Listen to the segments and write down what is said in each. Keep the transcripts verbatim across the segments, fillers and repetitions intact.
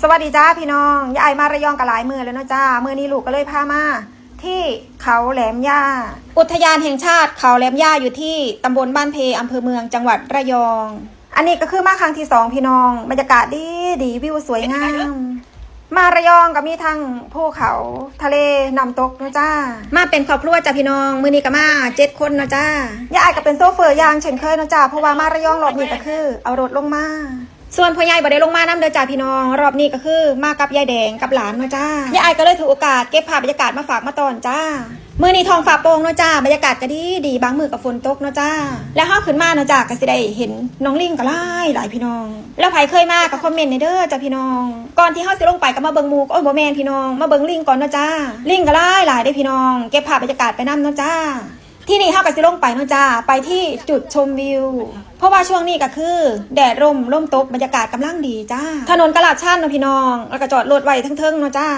สวัสดีจ้าพี่น้อง ยายอ้ายมาระยองก็หลายมื้อแล้วเนาะจ้า มื้อนี้ลูกก็เลยพามาที่เขาแหลมย่า อุทยานแห่งชาติเขาแหลมย่าอยู่ที่ตำบลบ้านเพ อำเภอเมือง จังหวัดระยอง อันนี้ก็คือมาครั้งที่สองพี่น้อง บรรยากาศดีดี วิวสวยงาม มาระยองก็มีทั้งภูเขา ทะเล น้ำตกเนาะจ้า มาเป็นครอบครัวจ้าพี่น้อง มื้อนี้ก็มาเจ็ดคนเนาะจ้า ยายอ้ายก็เป็นโชเฟอร์อย่างเช่นเคยเนาะจ้า เพราะว่ามาระยองรอบนี้ก็คือเอารถลงมา ส่วนพ่อใหญ่บ่ได้ลงมานำเด้อจ้าพี่น้อง รอบนี้ก็คือมากับยายแดงกับหลานเนาะจ้า ยายอ้ายก็เลยถือโอกาสเก็บภาพบรรยากาศมาฝากมาต้อนจ้า มื้อนี้ท้องฟ้าโปร่งเนาะจ้า บรรยากาศก็ดีดี บางมื้อก็ฝนตกเนาะจ้า แล้วเฮาขึ้นมาเนาะจ้า ก็สิได้เห็นน้องลิงก็หลายหลายพี่น้อง แล้วไผเคยมาก็คอมเมนต์แหน่เด้อจ้าพี่น้อง ก่อนที่เฮาสิลงไปก็มาเบิ่งหมู่ โอ้ย บ่แม่นพี่น้อง มาเบิ่งลิงก่อนเนาะจ้า ลิงก็หลายหลายเด้อพี่น้อง เก็บภาพบรรยากาศไปนำเนาะจ้า ที่นี่เฮาก็สิลงไปเนาะจ้า ไปที่จุดชมวิว เพราะว่าช่วงนี้ก็คือแดดร่ม ลมตก บรรยากาศกำลังดีจ้า ถนนก็ลาดชันเนาะพี่น้อง แล้วก็จอดรถไว้เทิงๆเนาะจ้า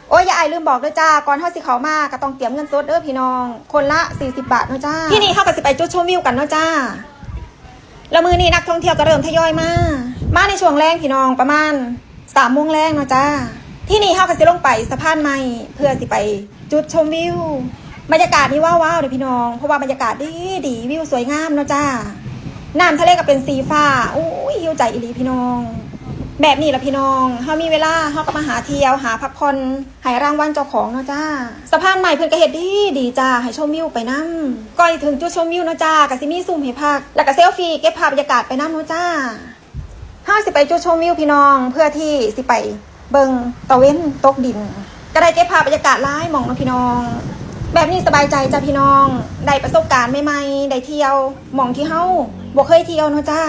โอ้ย ยายอ้ายลืมบอกเด้อจ้า ก่อนเฮาสิเข้ามาก็ต้องเตรียมเงินสดเด้อพี่น้อง คนละสี่สิบบาทเนาะจ้า ที่นี่เฮาก็สิไปจุดชมวิวกันเนาะจ้า แล้วมื้อนี้นักท่องเที่ยวก็เริ่มทยอยมา มาในช่วงแลงพี่น้อง ประมาณสามโมงแลงเนาะจ้า ที่นี่เฮาก็สิลงไปสะพานไม้ เพื่อสิไปจุดชมวิว บรรยากาศนี่ว้าวๆเด้อพี่น้อง เพราะว่าบรรยากาศดีดี วิวสวยงามเนาะจ้า น้ำทะเลก็เป็นสีฟ้า อุ้ย หิวใจอีหลีพี่น้อง แบบนี้ล่ะพี่น้อง เฮามีเวลา เฮาก็มาหาเที่ยว หาพักผ่อน ให้รางวัลเจ้าของเนาะจ้า สะพานไม้เพิ่นก็เฮ็ดดีดีจ้า ให้ชมวิวไปนำ ก่อนสิถึงจุดชมวิวเนาะจ้า ก็สิมีซุมให้พัก แล้วก็เซลฟี่ เก็บภาพบรรยากาศไปนำเนาะจ้า เฮาสิไปจุดชมวิวพี่น้อง เพื่อที่สิไปเบิ่งตะเว็นตกดิน ก็ได้เก็บภาพบรรยากาศหลายหม่องเนาะพี่น้อง แบบนี้สบายใจจ้าพี่น้อง ได้ประสบการณ์ใหม่ๆ ได้เที่ยวหม่องที่เฮาบ่เคยเที่ยวเนาะจ้า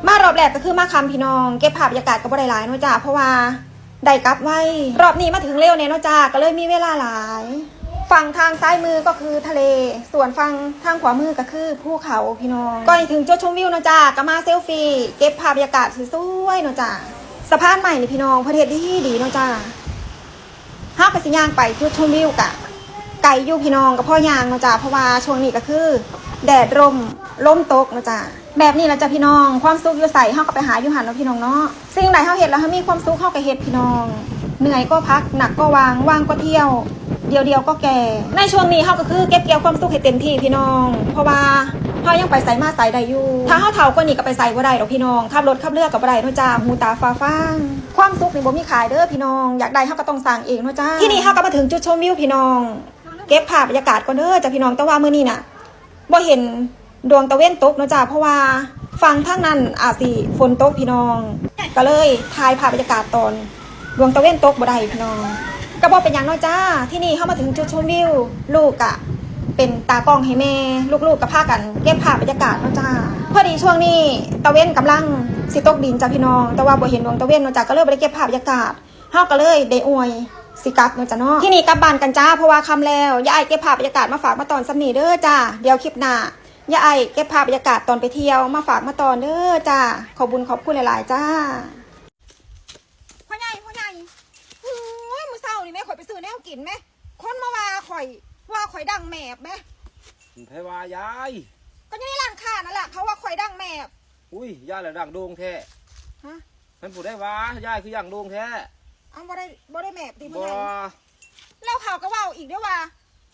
มารอบแรกก็คือมาค่ำพี่น้อง เก็บภาพบรรยากาศก็บ่ได้หลายเนาะจ้า เพราะว่า ได้กลับไว รอบนี้มาถึงเร็วแหน่เนาะจ้า ก็เลยมีเวลาหลาย ฝั่งทางซ้ายมือก็คือทะเล ส่วนฝั่งทางขวามือก็คือภูเขาพี่น้อง ก่อนสิถึงจุดชมวิวเนาะจ้า ก็มาเซลฟี่ เก็บภาพบรรยากาศสวยๆเนาะจ้า สะพานไม้นี่พี่น้อง เพิ่นเฮ็ดดีดีเนาะจ้า เฮาก็สิย่างไปจุดชมวิวกะ ไกลอยู่พี่น้อง ก็พอย่างเนาะจ้า เพราะว่าช่วงนี้ก็คือ แดดร่ม ลมตกเนาะจ้า แบบนี้ล่ะจ้าพี่น้อง ความสุขอยู่ไส เฮาก็ไปหาอยู่หั่นเนาะพี่น้องเนาะ สิ่งใดเฮาเฮ็ดแล้วเฮามีความสุข เฮาก็เฮ็ดพี่น้อง เหนื่อยก็พัก หนักก็วาง ว่างก็เที่ยว เดียวๆก็แก่ ในช่วงนี้เฮาก็คือเก็บเกี่ยวความสุขให้เต็มที่พี่น้อง เพราะว่าเฮายังไปไสมาไสได้อยู่ ถ้าเฮาเฒ่ากว่านี้ก็ไปไสบ่ได้ดอกพี่น้อง ขับรถขับเรือก็บ่ได้เนาะจ้า หูตาฟ้าฟาง ความสุขนี่บ่มีขายเด้อพี่น้อง อยากได้เฮาก็ต้องสร้างเองเนาะจ้า ที่นี่เฮาก็มาถึงจุดชมวิวพี่น้อง เก็บภาพบรรยากาศก่อนเด้อจ้าพี่น้อง แต่ว่ามื้อนี้น่ะ บ่เห็นดวงตะเว็นตกเนาะจ้า เพราะว่าฝั่งทางนั้นอาจสิฝนตกพี่น้อง ก็เลยถ่ายภาพบรรยากาศตอนดวงตะเว็นตกบ่ได้พี่น้อง ก็บ่เป็นหยังเนาะจ้า ที่นี่เฮามาถึงจุดชมวิว ลูกกะเป็นตากล้องให้แม่ ลูกๆก็พากันเก็บภาพบรรยากาศเนาะจ้า พอดีช่วงนี้ตะเว็นกำลังสิตกดินจ้าพี่น้อง แต่ว่าบ่เห็นดวงตะเว็นเนาะจ้า ก็เลยบ่ได้เก็บภาพบรรยากาศ เฮาก็เลยได้อวยสิกลับเนาะจ้าเนาะ ที่นี่กลับบ้านกันจ้า เพราะว่าค่ำแล้ว ยายอ้ายเก็บภาพบรรยากาศมาฝากมาต้อนส่ำนี้เด้อจ้า เดี๋ยวคลิปหน้า ยายอ้ายเก็บภาพบรรยากาศตอนไปเที่ยวมาฝากมาต้อนเด้อจ้า ขอบบุญขอบคุณหลายๆจ้า พ่อใหญ่ พ่อใหญ่ โอ้ย มื้อเช้านี่แม่ ข่อยไปซื้อแนวกินแม่ คนมาว่าข่อย ว่าข่อยดังแมบแม่ ไผว่ายาย ก็อยู่ในร้านค้านั่นแหละ เขาว่าข่อยดังแมบ อุ้ย ยายละดังโด่งแท้ ฮะ แม่นผู้ใดว่ายายคือดังโด่งแท้ เอ้า บ่ได้ บ่ได้แมบติพ่อใหญ่ บ่ แล้วเขาก็เว้าอีกเด้อว่า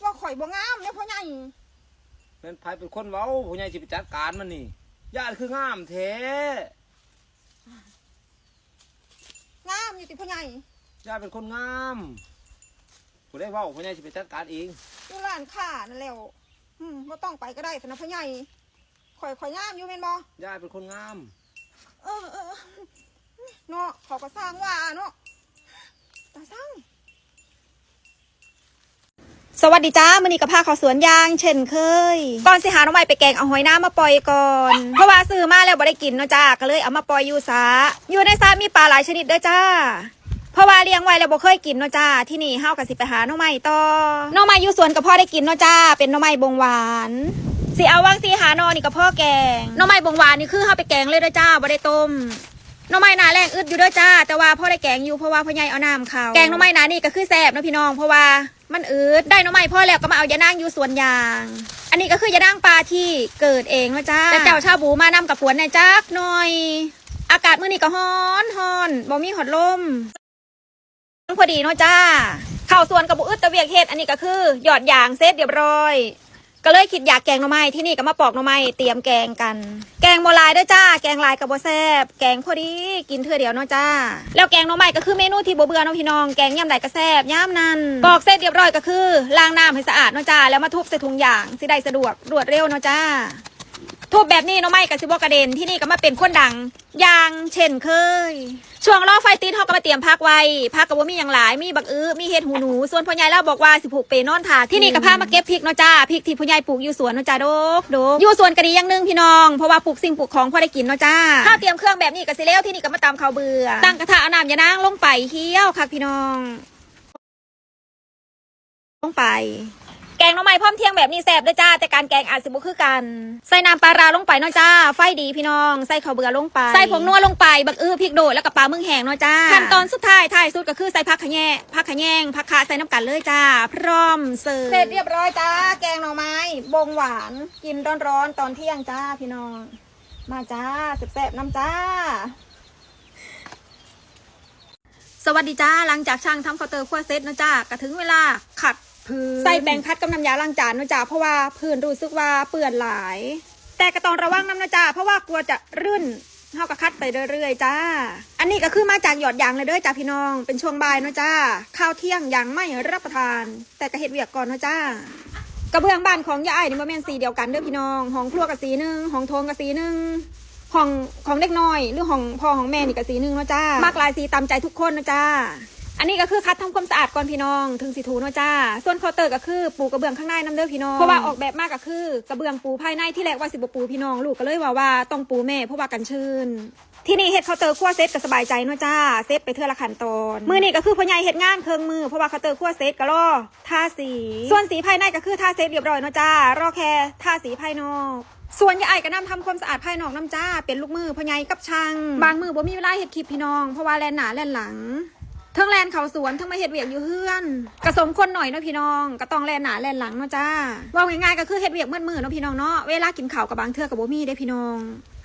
ว่าข่อยบ่งามเด้อพ่อใหญ่ แม่นไผเป็นคนเว้า พ่อใหญ่สิไปจัดการมันนี่ ยายคืองามแท้ งามอยู่ติพ่อใหญ่ ยายเป็นคนงาม ผู้ใดเว้า พ่อใหญ่สิไปจัดการเอง อยู่ร้านค้านั่นแหล้ว อืม บ่ต้องไปก็ได้ซะนะพ่อใหญ่ ข่อย ข่อยงามอยู่แม่นบ่ ยายเป็นคนงาม เออ เออ เนาะ เขาก็สร้างว่าเนาะ ตาสร้าง สวัสดีจ้า มื้อนี้ก็พาเข้าสวนอย่างเช่นเคย ก่อนสิหาหน่อไม้ไปแกง เอาหอยนามาปล่อยก่อน เพราะว่าซื้อมาแล้วบ่ได้กินเนาะจ้า ก็เลยเอามาปล่อยอยู่สระ อยู่ในสระมีปลาหลายชนิดเด้อจ้า เพราะว่าเลี้ยงไว้แล้วบ่เคยกินเนาะจ้า ที่นี่เฮาก็สิไปหาหน่อไม้ต่อ หน่อไม้อยู่สวนก็พอได้กินเนาะจ้า เป็นหน่อไม้บงหวาน สิเอาหว่างสี่ห้าหน่อนี่ก็พอแกง หน่อไม้บงหวานนี่คือเฮาไปแกงเลยเด้อจ้า บ่ได้ต้ม หน่อไม้หน้าแล้งอึดอยู่เด้อจ้า แต่ว่าพอได้แกงอยู่ เพราะว่าพ่อใหญ่เอาน้ำเข้า แกงหน่อไม้หน้านี่ก็คือแซ่บเนาะพี่น้อง เพราะว่ามันอืด ได้หน่อไม้พอแล้วก็มาเอายะนางอยู่สวนยาง อันนี้ก็คือยะนางป่าที่เกิดเองเนาะจ้า แต่เจ้าชาวบูมานำกับฝนแหน่จักหน่อย อากาศมื้อนี้ก็ร้อนร้อน บ่มีฮอดลม พอดีเนาะจ้า เข้าสวนก็บ่อึดแต่เวียกเฮ็ด อันนี้ก็คือยอดยางเสร็จเรียบร้อย ก็เลยคิดอยากแกงหน่อไม้ ที่นี่ก็มาปอกหน่อไม้ เตรียมแกงกัน แกงบ่หลายเด้อจ้า แกงหลายก็บ่แซ่บ แกงพอดี กินเทื่อเดียวเนาะจ้า แล้วแกงหน่อไม้ก็คือเมนูที่บ่เบื่อเนาะพี่น้อง แกงยามใดก็แซ่บยามนั้น ปอกเสร็จเรียบร้อยก็คือล้างน้ำให้สะอาดเนาะจ้า แล้วมาทุบใส่ถุงยาง สิได้สะดวกรวดเร็วเนาะจ้า ทุบแบบนี้หน่อไม้ก็สิบ่กระเด็น ที่นี่ก็มาเป็นคนดัง อย่างเช่นเคย ช่วงรอไฟติด เฮาก็มาเตรียมผักไว้ ผักก็บ่มีหยังหลาย มีบักอื้อ มีเห็ดหูหนู ส่วนพ่อใหญ่ลาวบอกว่าสิผูกเปนอนถ่า ที่นี่ก็พามาเก็บพริกเนาะจ้า พริกที่พ่อใหญ่ปลูกอยู่สวนเนาะจ้า ดกดก อยู่สวนก็ดีอย่างหนึ่งพี่น้อง เพราะว่าปลูกสิ่งปลูกของพอได้กินเนาะจ้า ข้าวเตรียมเครื่องแบบนี้ก็สิแล้ว ที่นี่ก็มาตำข้าวเบื่อ ตั้งกระทะเอาน้ำยานางลงไป เคี่ยวคักพี่น้อง ลงไป แกงหน่อไม้พร้อมเที่ยงแบบนี้แซ่บเด้อจ้า แต่การแกงอาจสิบ่คือกัน ใส่น้ำปลาร้าลงไปเนาะจ้า ไฟดีพี่น้อง ใส่ข้าวเบื่อลงไป ใส่ผงนัวลงไป บักอื้อ พริกโดด แล้วก็ปลาหมึกแห้งเนาะจ้า ขั้นตอนสุดท้าย ท้ายสุดก็คือใส่ผักขะแยง ผักขะแยง ผักคะใส่น้ำกันเลยจ้า พร้อมเสิร์ฟ เสร็จเรียบร้อยจ้า แกงหน่อไม้บงหวาน กินร้อนๆ ตอนเที่ยงจ้าพี่น้อง มาจ้า แซ่บๆ นำจ้า สวัสดีจ้า หลังจากช่างทำเคาน์เตอร์ครัวเสร็จเนาะจ้า ก็ถึงเวลาขัดพื้น ใส่แปรงขัดกับน้ำยาล้างจานเนาะจ้า เพราะว่าพื้นรู้สึกว่าเปื้อนหลาย แต่ก็ต้องระวังนำเนาะจ้า เพราะว่ากลัวจะรื่น เฮาก็ขัดไปเรื่อยๆ จ้า อันนี้ก็คือมาจากหยอดยางเลยเด้อจ้าพี่น้อง เป็นช่วงบ่ายเนาะจ้า ข้าวเที่ยงยังไม่รับประทาน แต่ก็เฮ็ดเวียกก่อนเนาะจ้า กระเบื้องบ้านของยายอ้ายนี่บ่แม่นสีเดียวกันเด้อพี่น้อง ห้องครัวก็สีหนึ่ง ห้องโถงก็สีหนึ่ง ห้องของเด็กน้อย หรือห้องพ่อห้องแม่นี่ก็สีหนึ่งเนาะจ้า มักหลายสีตามใจทุกคนเนาะจ้า อันนี้ก็คือขัดทำความสะอาดก่อนพี่น้อง ถึงสิถูเนาะจ้า ส่วนเคาน์เตอร์ก็คือปูกระเบื้องข้างในนำเด้อพี่น้อง เพราะว่าออกแบบมาก็คือกระเบื้องปูภายใน ที่แรกว่าสิบ่ปูพี่น้อง ลูกก็เลยว่าว่าต้องปูแม่ เพราะว่ากันชื้น ที่นี่เฮ็ดเคาน์เตอร์ครัวเสร็จก็สบายใจเนาะจ้า เสร็จไปเทื่อละขั้นตอน มื้อนี้ก็คือพ่อใหญ่เฮ็ดงานเครื่องมือ เพราะว่าเคาน์เตอร์ครัวเสร็จก็รอทาสี ส่วนสีภายในก็คือทาเสร็จเรียบร้อยเนาะจ้า รอแค่ทาสีภายนอก ส่วนยายอ้ายก็นำทำความสะอาดภายนอกนำจ้า เป็นลูกมือพ่อใหญ่กับช่าง บางมื้อบ่มีเวลาเฮ็ดคลิปพี่น้อง เพราะว่าแล่นหน้าแล่นหลัง เทิงแล่นเข้าสวน เทิงมาเฮ็ดเวียกอยู่เฮือน ก็สมคนหน่อยเนาะพี่น้อง ก็ต้องแล่นหน้าแล่นหลังเนาะจ้า เว้าง่ายๆก็คือเฮ็ดเวียกหมดมื้อเนาะพี่น้องเนาะ เวลากินข้าวก็บางเทื่อก็บ่มีเด้พี่น้อง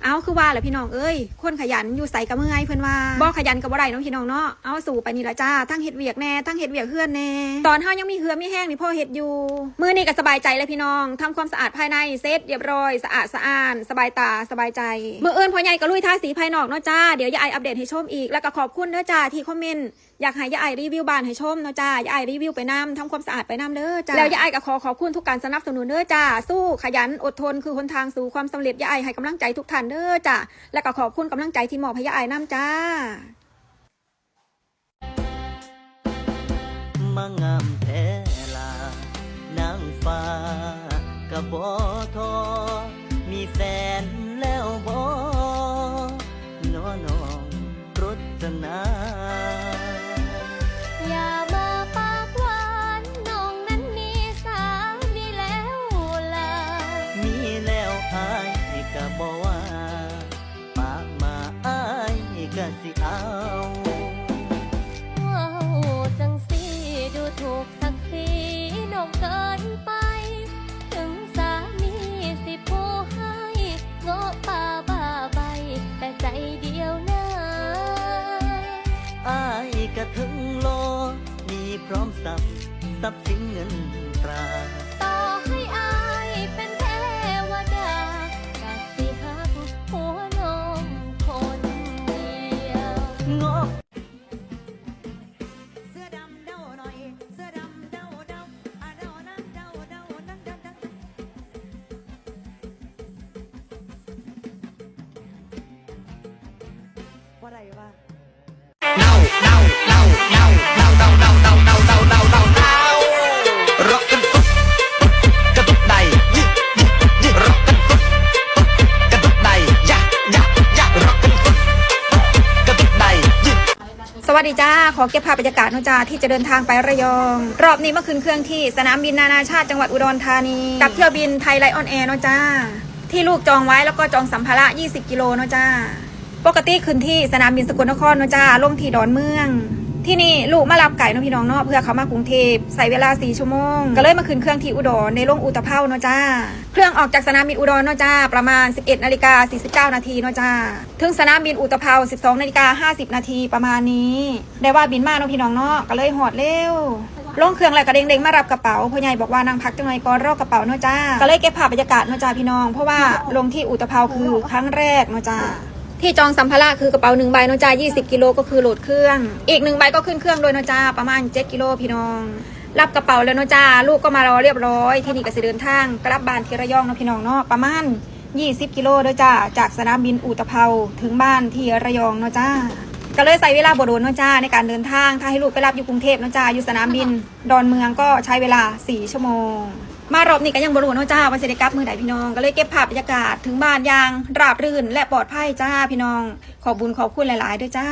เอาคือว่าแหละพี่น้องเอ้ย คนขยันอยู่ไสก็เมื่อยเพิ่นว่า บ่ขยันก็บ่ได้เนาะพี่น้องเนาะ เอาสู้ไปนี่ล่ะจ้า ทั้งเฮ็ดเวียกแหน่ ทั้งเฮ็ดเวียกเฮือนแหน่ ตอนเฮายังมีเหือมีแฮงนี่พอเฮ็ดอยู่ มื้อนี้ก็สบายใจแล้วพี่น้อง ทำความสะอาดภายในเสร็จเรียบร้อย สะอาดสะอ้าน สบายตาสบายใจ มื้ออื่นพ่อใหญ่ก็ลุยทาสีภายนอกเนาะจ้า เดี๋ยวยายอ้ายอัปเดตให้ชมอีก แล้วก็ขอบคุณเด้อจ้าที่คอมเมนต์ อยากให้ยายอ้ายรีวิวบ้านให้ชมเนาะจ้า ยายอ้ายรีวิวไปนำ ทำความสะอาดไปนำเด้อจ้า แล้วยายอ้ายก็ขอขอบคุณทุกการสนับสนุนเด้อจ้า สู้ ขยัน อดทน คือหนทางสู่ความสำเร็จ ยายอ้ายให้กำลังใจทุกท่านเด้อจ้า แล้วก็ขอบคุณกำลังใจที่มอบให้ยายอ้ายนำจ้า มางามแท้ล่ะนางฟ้า กะบ่ทอ มีแฟนแล้วบ่ นอน้องรจนา อย่ามาปากหวาน น้องนั้นมีสามีแล้วล่ะ มีแล้วอ้ายกะบ่ว่า ปากมาอ้ายกะสิเอา เว้าจั่งซี้ดูถูกศักดิ์ศรีน้องเกินไป ถึงสามีสิผู้ให้ เงาะป่าบ้าใบ แต่ใจเดียวนะ อ้ายกะถึงหล่อ มีพร้อมทรัพย์ ทรัพย์สินเงินตรา ต่อให้อ้ายเป็นเทวดา กะสิฮักผัวน้องคนเดียว เงาะ เสื้อดำเดาหน่อย เสื้อดำเดาเดา อ่ะเดานั้นเดาเดานั้นเดาเดา บ่ได้ว่า เดาเดาเดาเดาเดาเดาเดาเดาเดาเดาเดาเดาเดา ร็อกกันตุ๊บตุ๊บ กระตุกได้ ยิกยิกยิก ร็อกกันตุ๊บตุ๊บ กระตุกได้ ยะยะยะ ร็อกกันตุ๊บตุ๊บ กระตุกได้ ยิก สวัสดีจ้า ขอเก็บภาพบรรยากาศเนาะจ้า ที่จะเดินทางไประยอง รอบนี้มาขึ้นเครื่องที่สนามบินนานาชาติจังหวัดอุดรธานี กับเที่ยวบินไทยไลออนแอร์เนาะจ้า ที่ลูกจองไว้แล้วก็จองสัมภาระ ยี่สิบกิโลเนาะจ้า ปกติขึ้นที่สนามบินสกลนครเนาะจ้า ลงที่ดอนเมือง ที่นี่ลูกมารับไกลเนาะพี่น้องเนาะ เพื่อเข้ามากรุงเทพฯ ใช้เวลาสี่ชั่วโมง ก็เลยมาขึ้นเครื่องที่อุดร ได้ลงอุตภเปาเนาะจ้า เครื่องออกจากสนามบินอุดรเนาะจ้า ประมาณ สิบเอ็ดนาฬิกา สี่สิบเก้านาทีเนาะจ้า ถึงสนามบินอุตภาว สิบสองนาฬิกา ห้าสิบนาทีประมาณนี้ ได้ว่าบินมาเนาะพี่น้องเนาะ ก็เลยฮอดเร็ว ลงเครื่องแล้วก็เด้งๆมารับกระเป๋า พ่อใหญ่บอกว่านั่งพักจังหน่อยก่อน รอกระเป๋าเนาะจ้า ก็เลยเก็บภาพบรรยากาศเนาะจ้าพี่น้อง เพราะว่าลงที่อุตภาวคือครั้งแรกเนาะจ้า ที่จองสัมภาระคือกระเป๋าหนึ่งใบเนาะจ้า ยี่สิบกิโลก็คือโหลดเครื่อง อีกหนึ่งใบก็ขึ้นเครื่องด้วยเนาะจ้า ประมาณเจ็ดกิโลพี่น้อง รับกระเป๋าแล้วเนาะจ้า ลูกก็มารอเรียบร้อย ที่นี่ก็สิเดินทางกลับบ้านที่ระยองเนาะพี่น้องเนาะ ประมาณ ยี่สิบกิโลเด้อจ้า จากสนามบินอุตภาวถึงบ้านที่ระยองเนาะจ้า ก็เลยใช้เวลาบ่โดนเนาะจ้า ในการเดินทาง ถ้าให้ลูกไปรับอยู่กรุงเทพเนาะจ้า อยู่สนามบินดอนเมืองก็ใช้เวลาสี่ชั่วโมง มารอบนี้ก็ยังบ่รู้เนาะจ้า ว่าสิได้กลับมื้อใดพี่น้อง ก็เลยเก็บภาพบรรยากาศถึงบ้านอย่างราบรื่นและปลอดภัยจ้าพี่น้อง ขอบบุญขอบคุณหลายๆเด้อจ้า